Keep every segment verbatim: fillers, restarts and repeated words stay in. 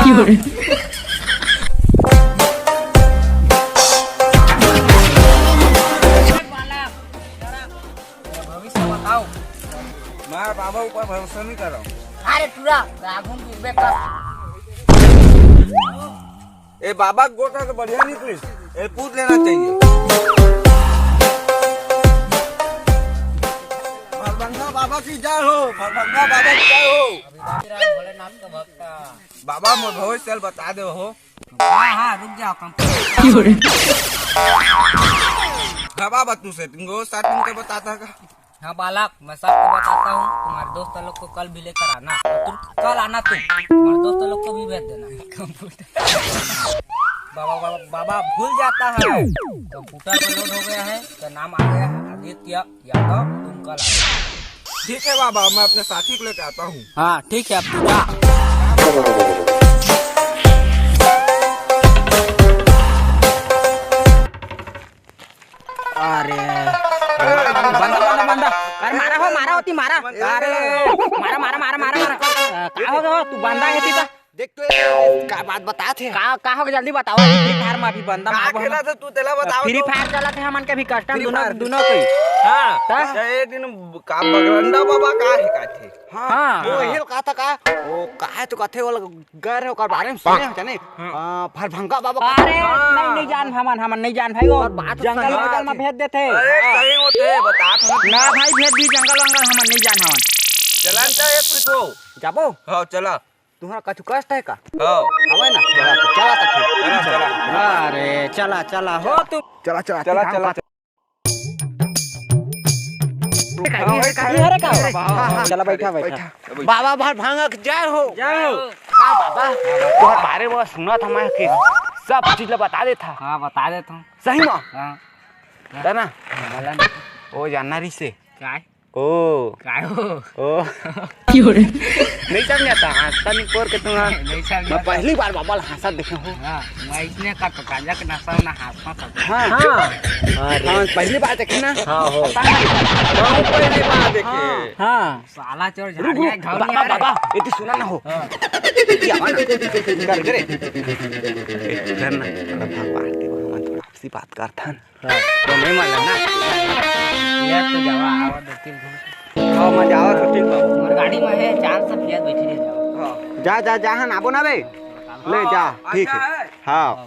भविष्य बताओ। मैं बाबा ऊपर भरोसा नहीं कर रहा हूँ। अरे टूरा, आगू में गिरबे कर। ए बाबा के गोटा तो बढ़िया निकलिस, ए पूछ लेना चाहिए। भरभंगा बाबा की जय हो, भरभंगा बाबा की जय हो। भोलेनाथ का भक्त। बाबा मोर भविष्य ल बता दे हो। हाँ हाँ, रुक जाओ, कम। हाँ बाबा, तू सेटिंग हो, सेटिंग के बताता का? हाँ बालक, मैं सबको बताता हूँ, तुम्हारे दोस्त लोग को कल भी लेकर आना। तुम कल आना, तुम तुम्हारे दोस्त लोग को भी भेज देना। कंप्यूटर। बाबा, बाबा, बाबा भूल जाता है। कंप्यूटर पे लोड हो गया है, तो नाम आ गया है आदित्य यादव, तुम कल आओ। ठीक है बाबा, मैं अपने साथी को लेकर आता हूँ। हाँ ठीक है, अब तू जा। अरे बंदा, बंदा, बंदा। अरे मारा हो, मारा होती, मारा। अरे मारा, मारा, मारा, मारा, मारा। अ, का हो गया हो? तू बंदा है तीता। देख तो ये का बात बता थे। का, का हो गया? जल्दी बताओ। Free Fire में अभी बंदा का मार खेला था तू? तेला बताओ Free तो। Fire चला थे हमन के भी custom Free दोनों, Fire। दोनों कोई। हाँ। त? त एक दिन का बगरंडा बाबा का है का थे? हाँ। हाँ। वो यही कहा था का? वो का है तो कथे वो गर है, ओकर बारे में सुने हो जाने? हाँ। आ, भरभंगा बाबा का अरे, हाँ। नहीं, नहीं जान हमन, हमन नहीं जान भाई, वो ओकर बात जंगल सही वंगल बात में है। भेज देथे। अरे, सही होते, बता तो। ना भाई, भेज दी जंगल वंगल, हमन नहीं जान हमन। चला न, एक कुछ हो। जाबो? हाँ, चला। तुम्हारा कछु कष्ट है का? हाँ। हवे ना? चला तो, चला तो फिर। चला, चला। अरे, चला, चला, हो तू। चला, चला, चला, ठीक है, चला, हम चला। ये हरे का? हाँ, हाँ, चला, बैठा, बैठा। बैठा। बाबा भरभंगा के जय हो। जय हो। हाँ, बाबा, तोहर बारे में सुना था मैं कि सब चीज ला बता देता। हाँ, बता देता हूँ। सही में? हाँ। है ना? बोला ना। ओ, जानना रही से। काय? ओ। काय हो? ओ। नहीं समझा था, हंसता नहीं पोर के तुम। नहीं समझा मैं था। पहली बार बाबा ला हंसत देखे हूँ। हाँ, मैं इसने का तो गांजा के नशा ना हंसता था। हाँ। हाँ। अरे। हाँ, पहली बार देखे ना। हाँ, हो। पता नहीं। हाँ, पहली बार देखे। हाँ। हाँ। साला चोर रुक, झाड़िया रुक, घाव बाबा, नहीं आ रहा। बाबा, ये तो सुना ना हो। हाँ। ये आवा ना। कर, करे। ए, कर ना, थोड़ा भगवान के वहाँ थोड़ा आपसी बात करथन। हाँ। तो नहीं मालूम ना। ये तो जावा, आवा दो तीन घंटे। हाँ, मैं जावा तो ठीक बा। मोर गाड़ी में है, चार सौ पिया बैठी रह जाओ। हाँ। जा, जा, जा, हन आबो ना बे। ले जा, हाँ, ठीक है। अच्छा है। हाँ। वो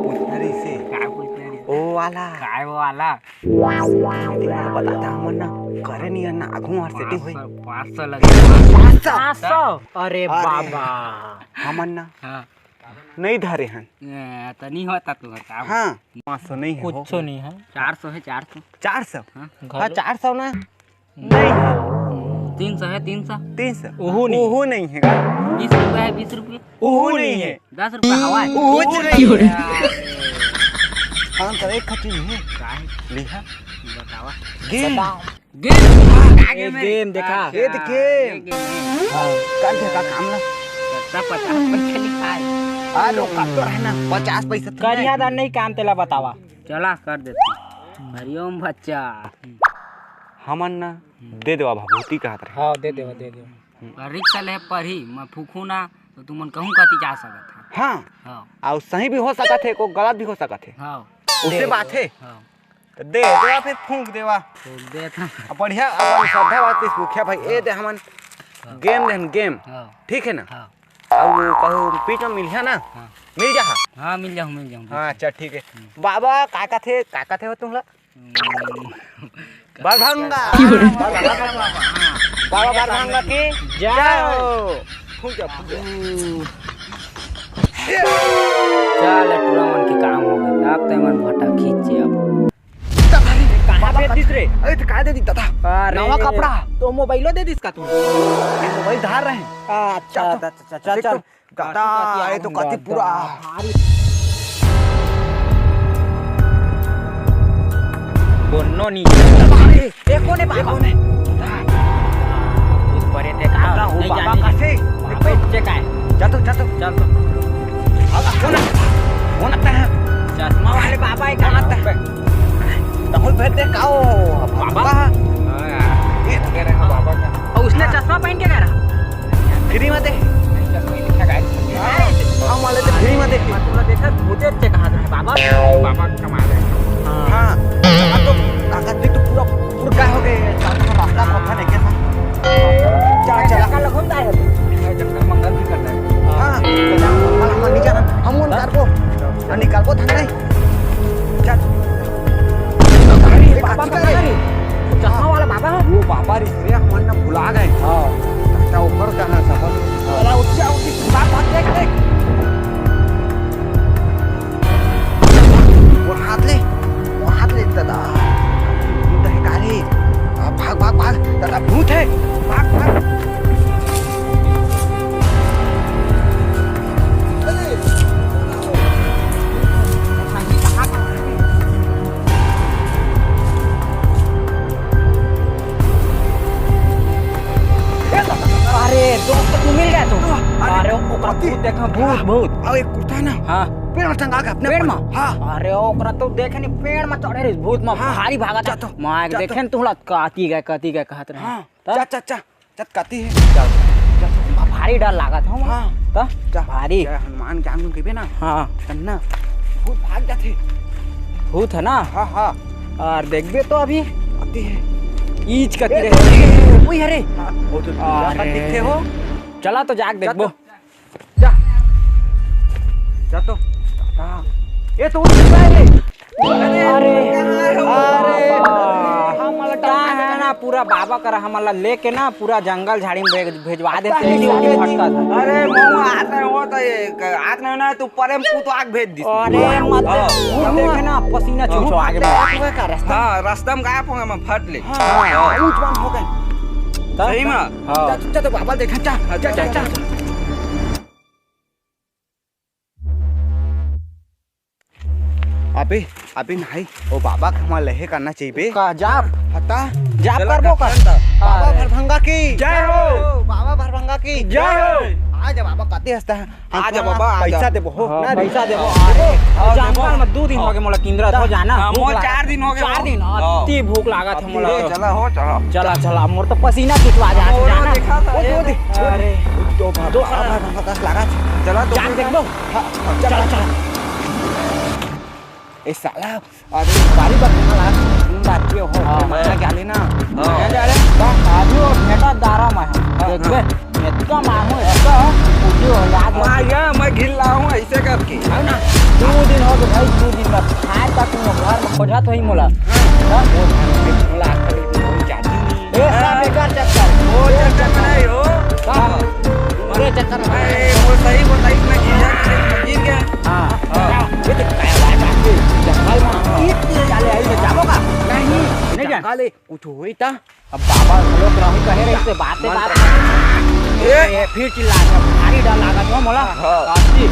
पूछना रही से। का पूछना रही? ओ वाला। काय वो वाला? तेला बताता हमन ना, करे नहीं ना, आगू मार सेटिंग होई। पाँच सौ, पाँच सौ लगे। पाँच सौ? पाँच सौ? अरे अरे। बाबा। हमन ना, हाँ। नहीं धरे हन। ए, तो नहीं होता तू, बताओ। हाँ, पाँच सौ नहीं है, कुछ हो। नहीं है। चार सौ है, चार सौ। चार सौ? हाँ। हाँ, चार सौ ना। नहीं है। तीन सौ है, तीन सौ। तीन सौ? ओहो नहीं। ओहो नहीं है का? बीस रुपया है, बीस रुपया। ओहो नहीं है। दस रुपया हवा है। ओहो नहीं है। काम करे खातिर नहीं है। का है? लिहा। बतावा। गेम। गेम। का ए, गेम है? गेम देखा। ये देखे। ये गेम है। हाँ। कर दे का काम ना। कितना पचास पैसा लिखा है? आ लो, कर तो है ना, पचास पैसा तो करिया नहीं। दा नहीं काम तेला बतावा। चला कर देते। हरिओम बच्चा। हमन ना दे देवा भभूति कहत रहे। हाँ, दे देवा, दे देवा। और रिक्शा ले पढ़ी, मैं फूकू ना, तो तुमन कहूँ कति जा सकत है। हाँ। हाँ। और सही भी हो सकत है, को गलत भी हो सकत है। हाँ। उससे दे बात देवा। है। हाँ। तो दे देवा, फिर फूंक देवा। फूंक देता। अब बढ़िया, अपन श्रद्धा बात इस मुखिया भाई, ए दे हमन हाँ। गेम देहन, गेम। हाँ। ठीक है ना? हाँ। अब वो कहूँ बीच में मिलिया ना? हाँ। मिल जा। हाँ, मिल जाऊँ, मिल जाऊँ। हाँ, अच्छा, ठीक है। हम्म। बाबा, का का थे, का का थे हो तुम लोग? हम्म। बरभंगा। बाबा बरभंगा की जय हो। फूंक जा, फूंक जा। चल, टूरा मन के काम हो गए। अब ते मन भटा खींचे अब। कहाँ भेज दिस रे? अरे, तो का दे दी दादा? अरे। नवा कपड़ा। तो मोबाइलो दे दिस का तू? ये मोबाइल धार रहे हैं। अच्छा, चल, चल, चल, चल, चल। दादा, ये तो कति पूरा। भारी। बोन्नो नी। अरे, ये कौन है बाबा? ये कौन है? ऊपर ये देखा, दादा, वो नहीं बाबा जाने। कैसे? बाबा इच्छे का है। जा तो, जा तो। चल तो। अब कौन है? कौन आता है? चश्मा वाले बाबा है, कौन आता है? तो भेज दे का हो? बाबा? हाँ यार। ये तो कह रहे हैं बाबा का। और उसने हाँ। चश्मा पहन के कह रहा? फ्री में दे। नहीं, चश्मा ही हमारी भैया हमन ना भुला गए। हाँ। अच्छा, ऊपर जाना सबक। चला, उठ जा, उठ जा, भाग, भाग, देख, देख। वो हाथ ले, वो हाथ ले, दादा। भूत है का रे? आ, भाग, भाग, भाग, दादा, भूत है। भाग, भाग। अरे दोस्त, तू मिल गया तू। अरे, अरे, ओकरा भूत देखा, भूत, भूत। अब एक कुर्ता है ना, हाँ। पेड़ में टंगा के अपने पेड़ में? हाँ। अरे, ओकरा तो देखे नहीं, पेड़ में चढ़े रहिस भूत में, हाँ। भारी भागत जा तो, माइक जा तो। देखे न तू, काती गए, काती गए कहत रहे। हाँ। त? जा, जा, जा। चटकाती है। चल, चल, भारी डर लागत हूँ। हाँ। त? जा, भारी। जय हनुमान ज्ञान गुण कहिबे ना। हाँ। तन्ना, भूत भाग जाथे। भूत है ना? हाँ, हाँ। और देखबे तो अभी। आती है। ईच कती अरे, रहे। अरे, वही हरे। हाँ, वो तो अरे। दिखते हो। चला तो जाके जा देखबो। तो। जा। जा तो। हाँ। ये तो उठ चुका है रे। अरे, अरे, अरे। हमला का है ना, पूरा बाबा करा हमला लेके ना पूरा जंगल झाड़ी में भेज-, भेजवा दे, पता तेरी नहीं सारी कैसे। भटका था। अरे, महुआ आता है, वो तो ये क-, हाथ में ना, तू परे में कूद आग भेज दी। अरे, मत हाँ। भूत देखे ना, पसीना चूसो आगे में। हाँ, रास्ता में गायब होंगे, मैं फट ले। हाँ, हाँ। ऊंच बांध हो गए। तब? सही में? हाँ। जा, जा तो बाबा देखा, जा, हाँ, जा, जा, जा, जा। जा। अबे, अबे नहीं, वो बाबा के हमला लेहे करना चाहिए बे। का जाप? हता? जाप चला करबो का? करता। बाबा अरे। भरभंगा की जय हो। बाबा भरभंगा की जय हो। आ जा बाबा, कते हंसता है। आ जा बाबा, आ जा। पैसा देबो हो। हाँ, ना रे। पैसा देबो। अरे, हाँ, जंगल देबो। में दो दिन हो गए मोला किंदरा, हो जाना। हाँ, भूख मोला लागत चार दिन हो गए चार मोला। दिन, हाँ। अति भूख लागत है मोला। चला हो, चला। चला, चला, मोर तो पसीना चुचवा जा, मोरो जाना। देखा था, ओ, ये दो दिन। अरे। दो भाग, दो बाबा भरभंगा कस लागत। चला तो जान फिर। देख लो। हाँ, चला, चला। ए साला, अरे बारी बात ना लाग, तुम बात ये हो, हाँ। माया क्या लेना? हाँ। क्या जा रहे? बस आजू और बेटा दारा में है। हाँ, देखबे, हाँ। इतना मारू, इतना उठी हो याद हो। माया, मैं घिल्ला हूँ ऐसे करके। है ना? दो दिन हो गए भाई, दो दिन बाद। आज तक तुम घर में खोजा तो ही मोला। हाँ। हाँ? वो घर में मोला आजकल कोई जाती नहीं। ए, सब हाँ। बेकार चक्कर। वो चक्कर में नहीं हो। हाँ। अरे चक्कर में। अरे, वो सही बताई, मैं गिर गया, गिर गया। हाँ। हाँ। ये तो क्या बात है, जंगल में ईंट ले जाले आई, मैं जाबो का? नहीं, नहीं जा। जंगल है, कुछ होई ता? अब बाबा लोग रहू कहे रहे, से बात से बात। ए! ए, फिर चिल्ला रहे, भारी डर लागत हो मोला। हाँ। काशी।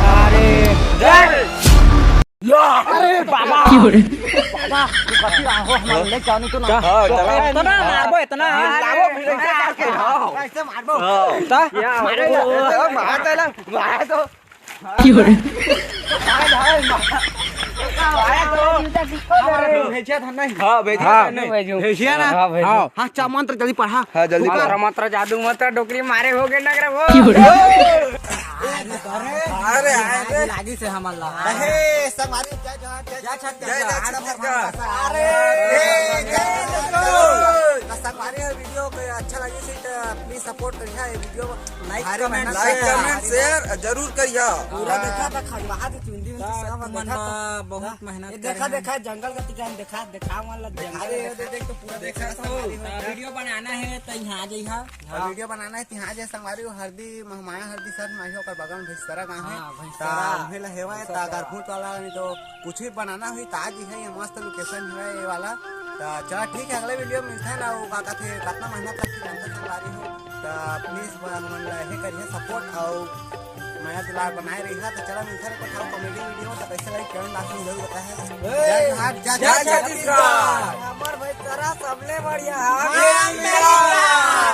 अरे। जय। अरे बाबा। क्यों रे? बाबा, तू कथी रहा हो, हमारे ले जाओ नहीं तो ना। हाँ, चलो। इतना मारबो, इतना। हाँ, लाओ, फिर ऐसे करके, हाँ। ऐसे मारबो। हाँ। ता? मारो। ए, मार तो ना, मार तो। क्यों रे? हाय, हाय, मार। मार तो। हमारा भेजिया था नहीं? हाँ, भेजिया हाँ। था नहीं। भेजिया ना? हाँ, भेजिया। हाँ। हाँ, चा मंत्र जल्दी पढ़ा। हाँ, जल्दी पढ़ा। मंत्र, मंत्र, जादू मंत्र, डोकरी मारे हो गए नगर वो। क्यों रे? अरे, अरे। लागी से हमला। अहे, संगवारी, जय जवान, जय जय छत्तीसगढ़। जय छत्तीसगढ़। अरे, ए, जय छत्तीसगढ़। तो संगवारी, ये video को अच्छा लगी से तो please support करिहा, ये video like, comment, share। Like, comment, share जरूर करिहा। पूरा देखा था, खड़वा हाथ चुंदी उंदी सब देखा था। बहुत मेहनत ये देखा, देखा, जंगल का तुझे हम देखा, देखा वाला जंगल अरे, देखा। ये देख, तो पूरा देखा देखा था। संगवारी हो। Video बनाना है तो यहाँ आ जाइहा। हाँ। Video बनाना है तो यहाँ आ जाए संगवारी हो, हरदी महमाया हरदी सर माही ओकर बगल में भैंसरा गाँव है। हाँ, भैंसरा। ता उन्हें ला हेवा है, ता अगर भूत वाला नहीं तो कुछ भी बनाना हुई, ताज ही है, ये मस्त location है ये वाला। तो चला ठीक है, अगले video में मिलते हैं ना, वो का कहते हैं, कितना मेहनत लगती है, मेहनत संगवारी हो। तो please ब-, हमन ला ये करिए support और मया दुलार बनाए रही है। तो चला मिलते हैं, कोई comedy video, तो कैसे लगी comment last में जरूर बताएं। जय जोहार, जय जय छत्तीसगढ़। छत्तीसगढ़। हमर भाई करा सबले बढ़िया। हाँ, मेरा।